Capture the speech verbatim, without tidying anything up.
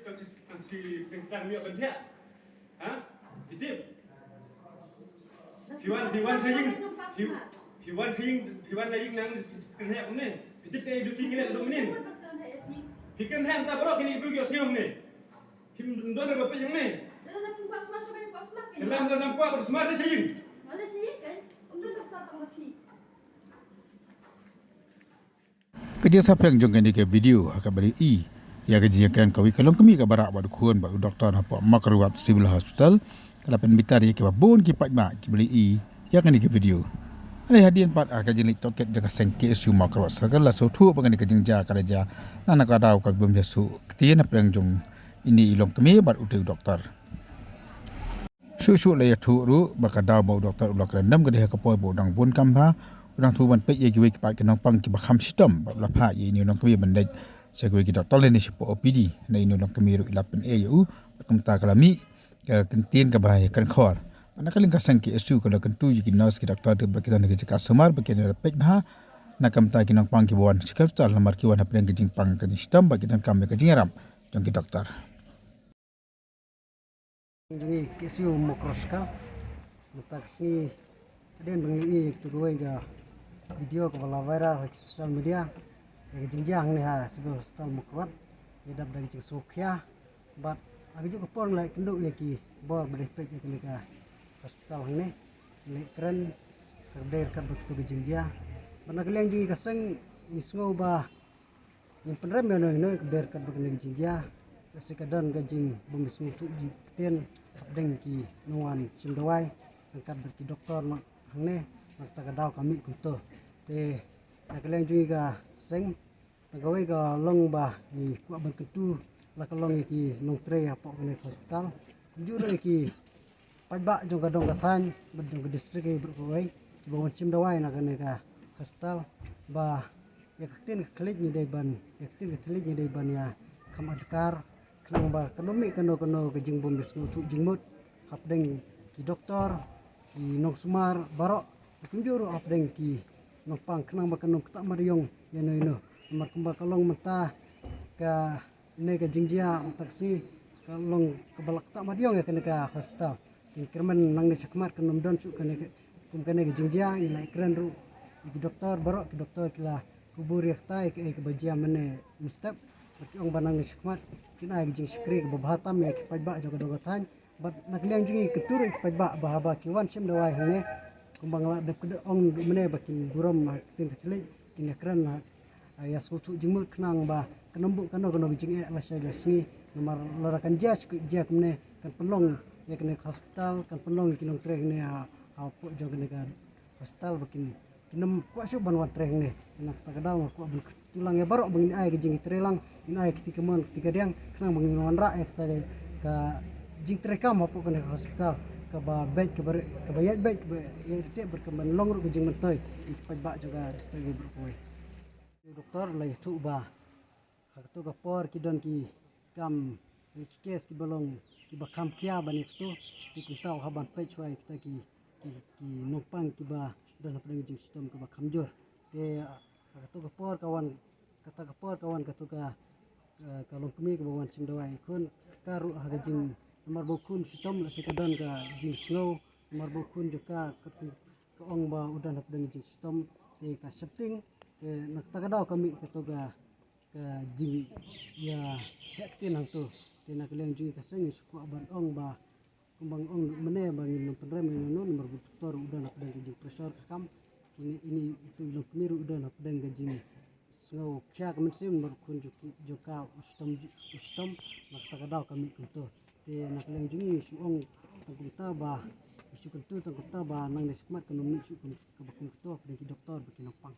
Shi tengtang ïa ban thiah. Ha? Phi tip? Phi wan, phi wan sha ïing. Phi, phi wan sha ïing, phi wan la ïing nang kren heh kumne. Phi tip ei duty ngi leh dong minin. Phi kren heh ta baroh kine ki briew ïoh siew ne. Phim don re ba phi hangne. Te lam da nam kwah ba sumar da sha ïing. Ka jingsaphriang jong kane ka video ha kaba la ïohi ïa ka jingïakren kawei ka longkmie kaba rah bad u khun bad u doktor hapoh Mawkyrwat Civil Hospital ka la pynbitar ïa kiba bun ki paidbah kiba la ïohi ïa kane ka video. Hynrei hadien pat ha ka jingleit tohkit jong ka seng K S U Mawkyrwat Circle la sngewthuh ba kane ka jingjia ka la jia na ka daw ka bym ïasuh ktien hapdeng jong ine i longkmie bad utei u doktor. Shuh shuh la ïathuh ruh ba ka daw ba u doktor u la kren dam ka dei ha ka por ba u dang bun kam bha, u dang thmu ban peit ïa kiwei ki paid ki nongpang kiba kham shitom bad u la phah ïa ine u longkmie ban leit sha kiwei ki doktor lane shapoh O P D. Na ine u longkmie ruh i la pyneh ïa u bad kumta ka la mih ka ktien kaba ïakren khor. Bad na ka liang ka seng K S U ka la kyntu ïa ki nurse ki doktor ba ki don ha ki jaka sumar ba kin ïa peit bha na ka bynta ki nongpang kiba wan sha ka hospital namar ki wan hapdeng ka jingpang ka jingshitom bad ki donkam ïa ka jingïarap jong ki doktor. Jong ngi K S U Mawkyrwat Circle. Mynta ka sngi hadien ba ngi ïohi ïa katu kawei ka video kaba la viral ha ki social media ïa ka jingjia hangne ha Civil Hospital Mawkyrwat. Ïa dap da ka jingsngewkhia bad ha kajuh ka por ngi la ïakynduh ïa ki bor ba dei peit ïa kane ka hospital hangne. Ngi la ïakren ka dei ryngkat bad katu ka jingjia. Bad na ka liang jong ngi ka seng ngi sngew ba ngin pynrem ïa no ïa no ïa ka ber kat ba kane ka jingjia. Ka sik ka don ka jingbym sngewthuh jingktien hapdeng ki nongwan shim dawai ryngkat bad ki doktor na hangne. Na kata ka daw ka mih kumto. Te na ka liang jong ngi ka seng tang kawei ka long ba ngi kwah ban kyntu la ka long ïa ki nongtrei hapoh kane ka hospital. Kumjuh ruh ïa ki paidbah jong ka dong ka thaiñ bad jong ka district ïa baroh kawei kiba wan shim dawai na kane ka hospital ba ïa ka ktien ka thylliej ngi dei ban ïa ka ktien ka thylliej ngi dei ban ïa kham adkar khnang ba kano mih kano kano ka jingbym ïasngewthuh jingmut hapdeng ki doktor ki nongsumar baroh kumjuh ruh hapdeng ki nongpang khnang ba kan ym ktah mat ïong ïa no ïa no. Namar kumba ka long mynta ka ne ka jingjia mynta ka sngi ka long kaba la ktah mat ïong ïa kane ka hospital. Te ngi kyrmen nangne shakhmat kan ym don shuh kane ka, kum kane ka jingjia. Ngi la ïakren ruh ïa ki doktor baroh, ki doktor ki la kubur ïa kata ïa kaei kaba jia mynne mynstep. Bad ki ong ba nangne shakhmat kin ai ka jingshakri kaba bha tam ïa ki paidbah jong ka dong ka thaiñ. Bad na ka liang jong ngi kyntu ruh ïa ki paidbah ba haba ki wan shim dawai hangne kumba nga la dep ka ong mynne ba kin burom ha ka ktien ka thylliej, kin ïakren ha ïa sngewthuh jingmut khnang ba kan ym buh kano kano ka jingeh lashai lashisngi. Namar lada kan jia shu jia kumne kan pynlong ïa kane ka hospital, kan pynlong ïa ki nongtrei hangne ha, hapoh jong kane ka hospital ba kin, kin ym kwah shuh ban wan trei hangne. Na kata ka daw nga kwah ban kyntu lang ïa baroh ba ngin ai ka jingïatreilang, ngin ai ka kti kamon ka kti kadiang khnang ba ngin wanrah ïa kata ka jingtreikam hapoh kane ka hospital kaba beit kaba, kaba ïaid beit kaba ïaid ryntih bad kaba long ruh ka jingmyntoi ïa ki paidbah jong ka district ïa baroh kawei. Doktor la ïathuh ba ha kato ka por ki don ki kam ki kes kiba long kiba kham khia ban ïa kato. Te kumta u hap ban peit shuwa ïa kita ki, ki, ki nongpang kiba don hapdeng ka jingshitom kaba kham jur. Te ha kato ka por ka wan, kata ka por ka wan kato ka, ka, ka longkmie kaba wan shim dawai ïa u khun. Ka ruh ha ka jing namar ba u khun shitom lehse ka don ka jingsngew namar ba u khun jong ka, ka, ka ong ba u don hapdeng ka jingshitom. Te ka sheptieng, te na kata ka daw ka mih kato ka ka jingïaheh ktien hangto. Te na ka liang jong ngi ka seng ngi shu kwah ban ong ba kumba nga ong mynne ba ngin nym pynrem ïa no ïa no namar ba u doktor u don hapdeng ka jingpressure ka kam. Kine ine ito i longkmie ruh u don hapdeng ka jingsngewkhia ka mynsiem namar u khun jong ki, jong ka u shitom, u shitom. Na kata ka daw ka mih kumto. Te na ka liang jong ngi ngi shu ong tang kumta ba ngi shu kyntu tang kumta ba nangne shakhmat kan ym mih shuh kaba kum kato hapdeng ki doktor bad ki nongpang.